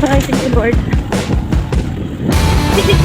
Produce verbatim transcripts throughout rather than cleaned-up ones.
Ay, thank you, Lord. Hindi.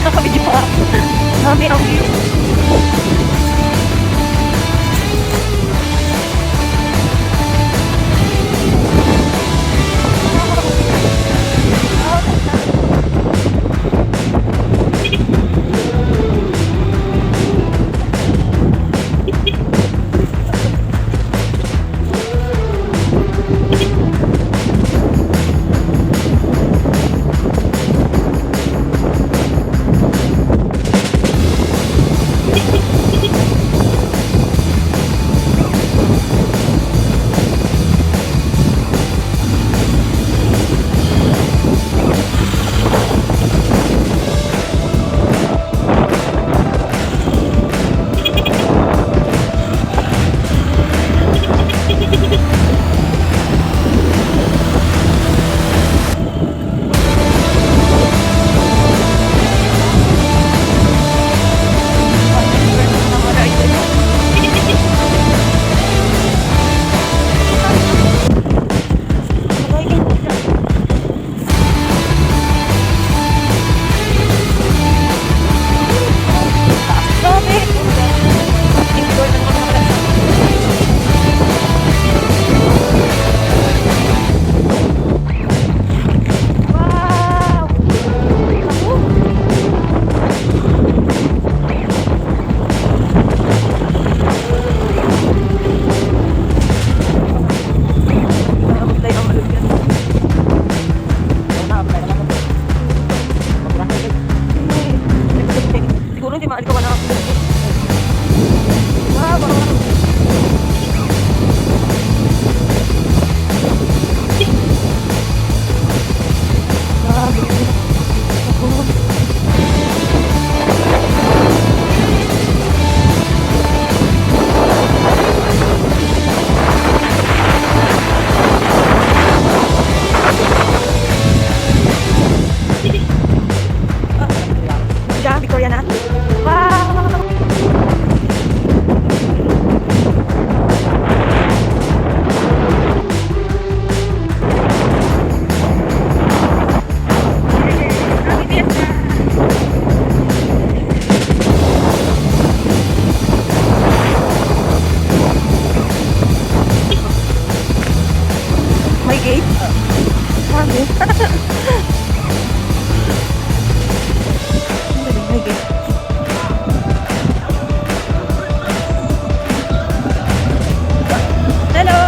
Nakabidyo pa. Grabe ang view. Siguro hindi maaari ka wala. Wow, wow, wow. Grabe. Diyan, Victoria na. Wow! May gate? Grabe. May gate. Hello!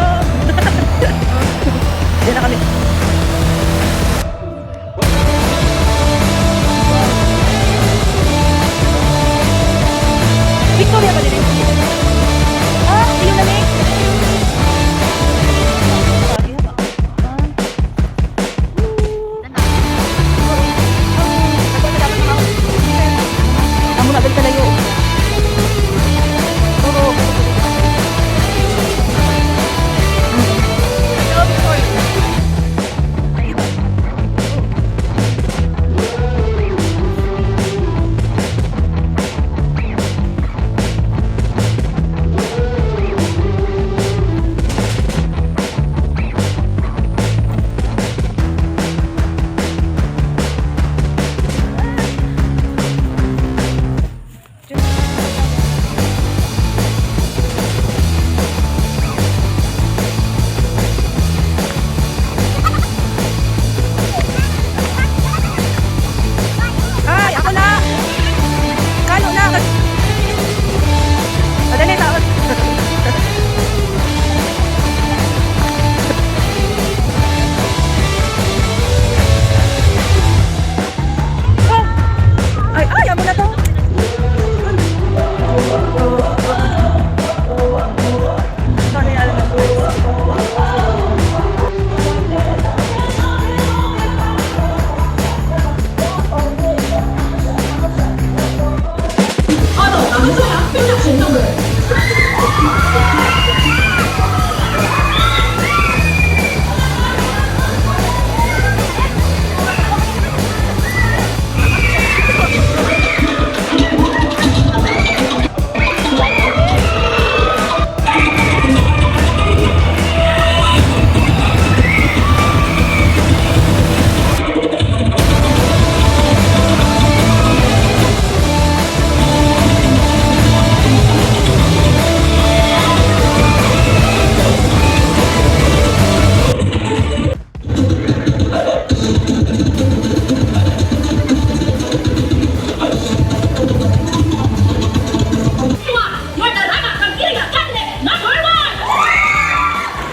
Diyan na kami. Victoria ba diri? Ah, yun na ni.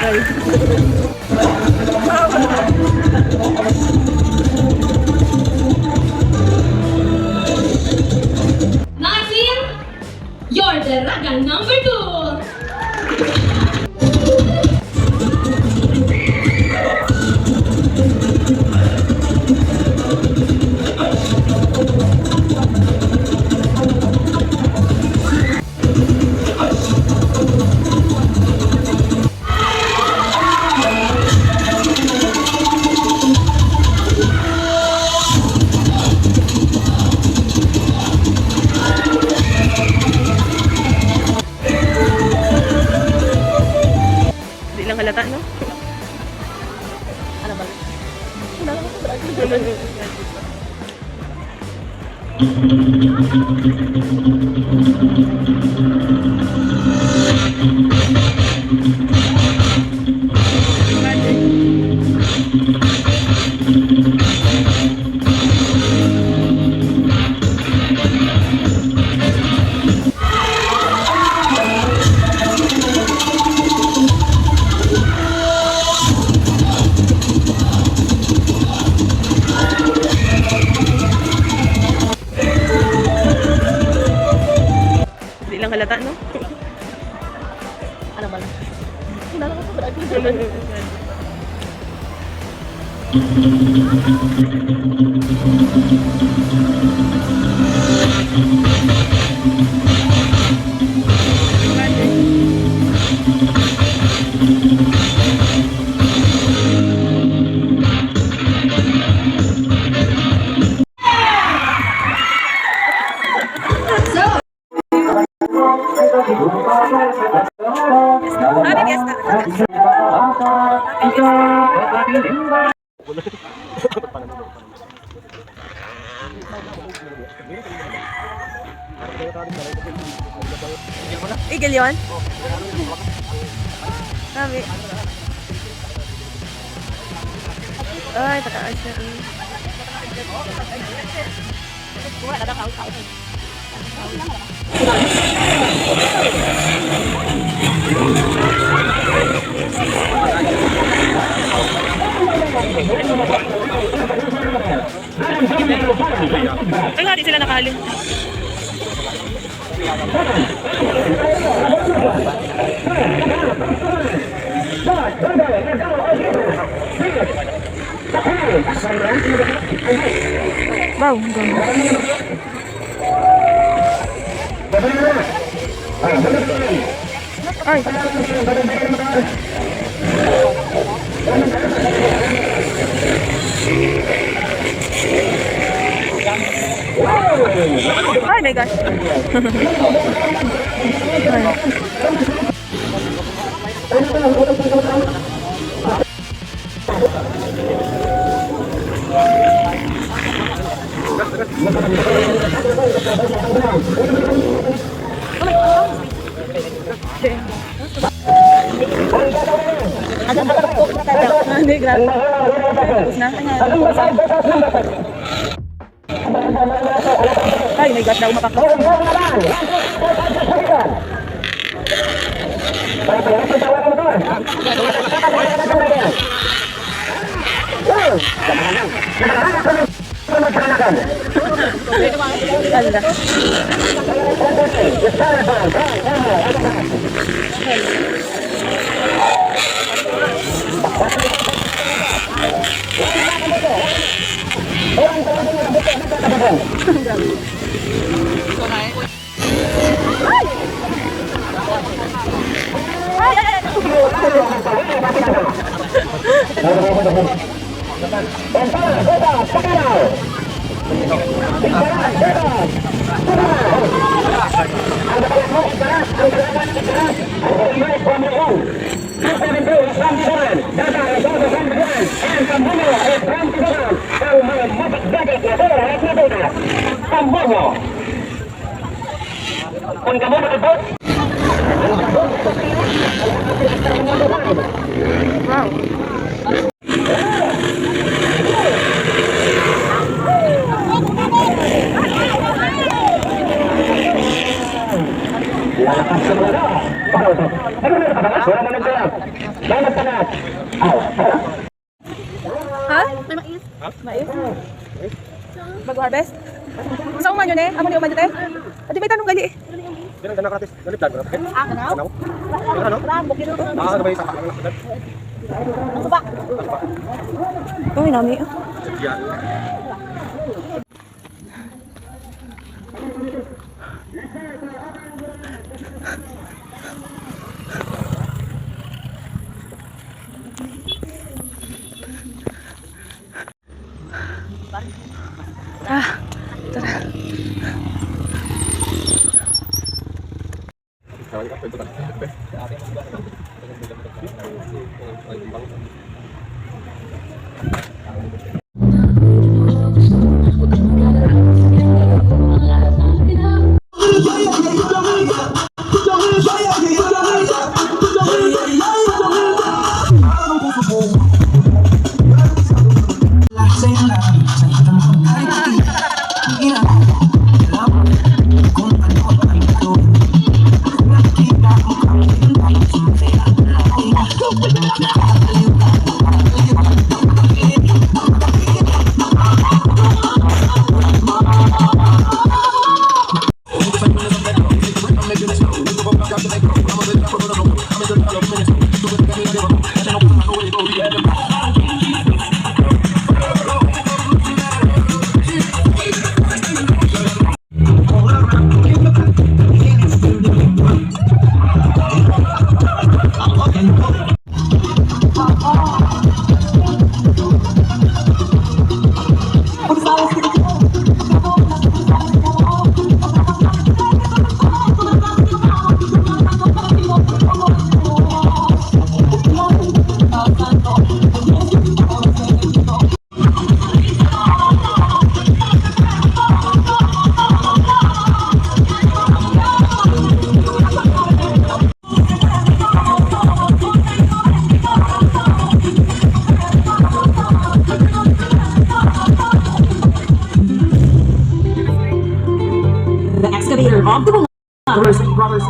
Ay. Nasir, your Dalaga number two. Di lang halata, no? Ano ba? Wala lang ako. Di lang halata, no? Ano ba? Wala lang ako. Eagle yun? Sabi. Ay, pataas na eh. Ay, nga, di sila nakali. Wow, ang ganda. Ay. Ay, my gosh. Ay. Ano, grabe. Tapos na. Ay, my gosh, daw mapakos. Ala. Ang mga mapagdagat na pera at natuna. Tambungo. Kung kamo nakabot, Wow. Ha? May mais. Ha? Mais? Bago harvest? Sa uman yun eh? Amo ni uman yun eh? Adi may tanong gali eh. Ganang, ganang gratis. Ganit lang, gratis. Ah, ganang? Ganang? Ganang, ano? Ah, ano ba yung sapa? Ang lakad? Ang sapa. Ang sapa. Uy, nami. Yan. Ah, tara. The excavator of the Brothers, Brothers.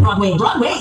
Broadway, Broadway.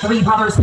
Three Brothers.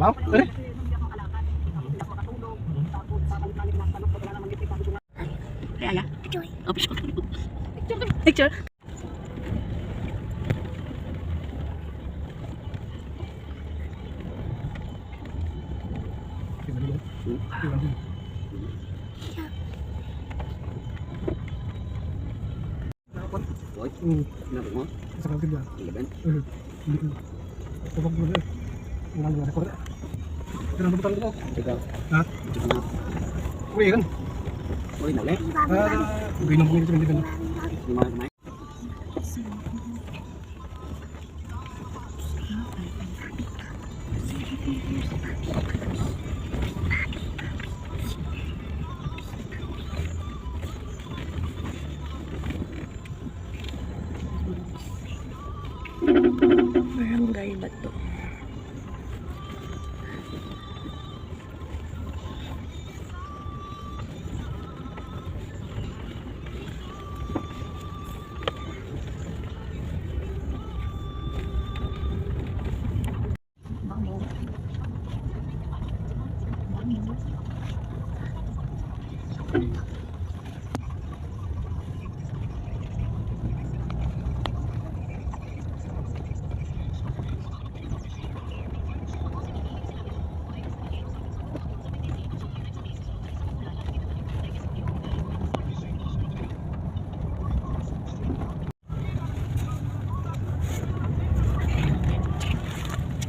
Aw, pare. Kaya, ya? Picture. Oh, picture. Picture. Oy, hmm, sinabi mo? Sa kapatid niya. Eleven? Hmm. Hindi ko. Tubag mo na eh. Wala na ako. Pero ano ba talaga? Ikaw. Ha? Ikaw na. Uy, kan. Uy, na ulit. Ah, okay na po yun, hindi ka na. Yung mga kamay? Barangay Bato.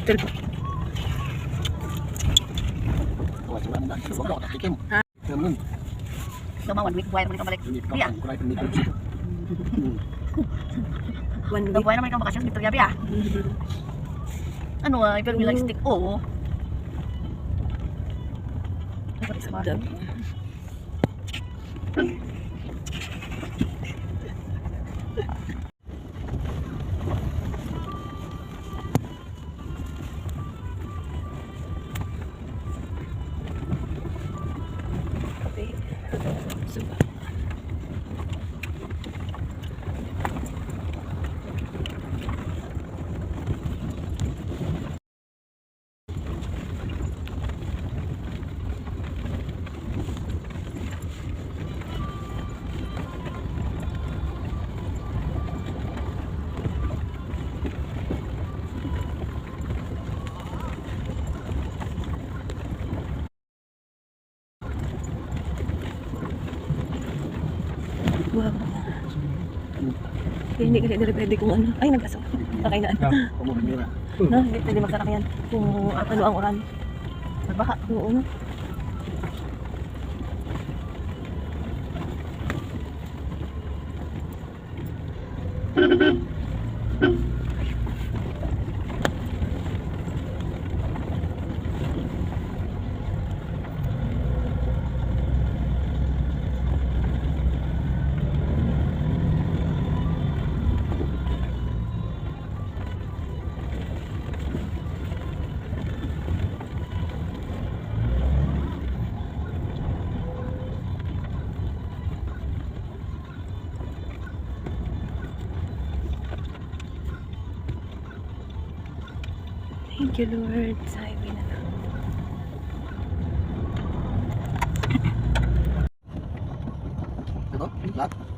Cellphone. Wala, wala, wala. Wala, wala, tikim. Ha? Ganun. Ikaw, ma, one week, buhay naman ikaw balik. Hindi, ikaw, Biya. Ang kuray, hindi, ikaw. One week. Buhay naman ikaw bakasyon, Victoria, Biya. Ano, ah, ikaw, may lang stick, oo. Smart. Wow. Kaya hindi kasi diri pwede kung ano. Ay, nag-aso. Sakay na ano. Yeah. Na, hindi pwede magsakay yan. Kung ano ang uran. Nagbaha. Oo. Thank you, Lord, sa highway na to. Ito? Lahat?